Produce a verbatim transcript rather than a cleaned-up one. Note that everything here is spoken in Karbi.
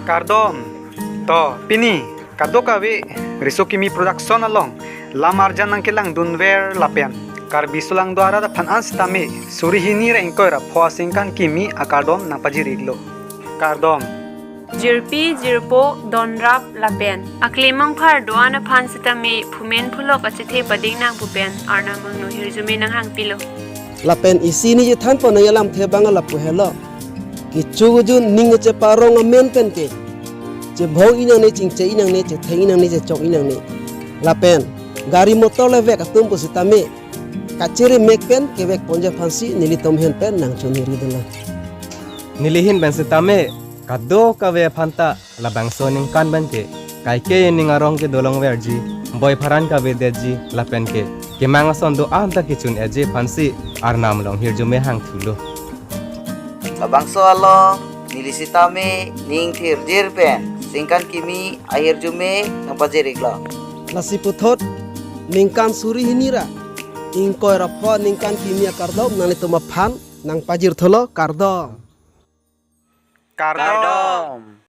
Kardom. To, pini kadokave Riso Kimi Production along lam arjan nangkelangdunver lapen Karbi Solang do arat aphan an sitame suri hini ra ingkoi ra pho aningkan kimi akardom nangpajir-iklo. Kardom. Jirpi, jirpo, donrap lapen aklemang phar do-an aphan sitame phumen phulok achethe pading nang pu pen Arnam angno hirjume nanghangpilo. Lapen isi neli chethanpon nangji alamthe abang lapu helo. Kecho kejun ning cheparong amen pen ke chebhong-ik nangne, chingche-ik nangne, chetheng-ik nangne, chechok-ik nangne. Lapen gari motor le vek atum pusitame kachere mek pen kevekponji aphansi nelitum ahin pen nangchonghiri dolo. Neli ahin pen sitame kadokave aphanta labangso aningkan pen ke kaike ning arong kedolongverji, boi pharan kavedetji lapen ke kemang ason do-an ta kechun-eji aphansi Arnam along hirjume hangthulo. Labangso along neli sitame ning thirjir pen aningkan kimi ahirjume nangpajir-iklo. Lasi puthot ningkan suri hini ra ingkoi ra pho aningkan kimi akardom nanglitum aphan nangpajirthulo. Kardom. Kardom.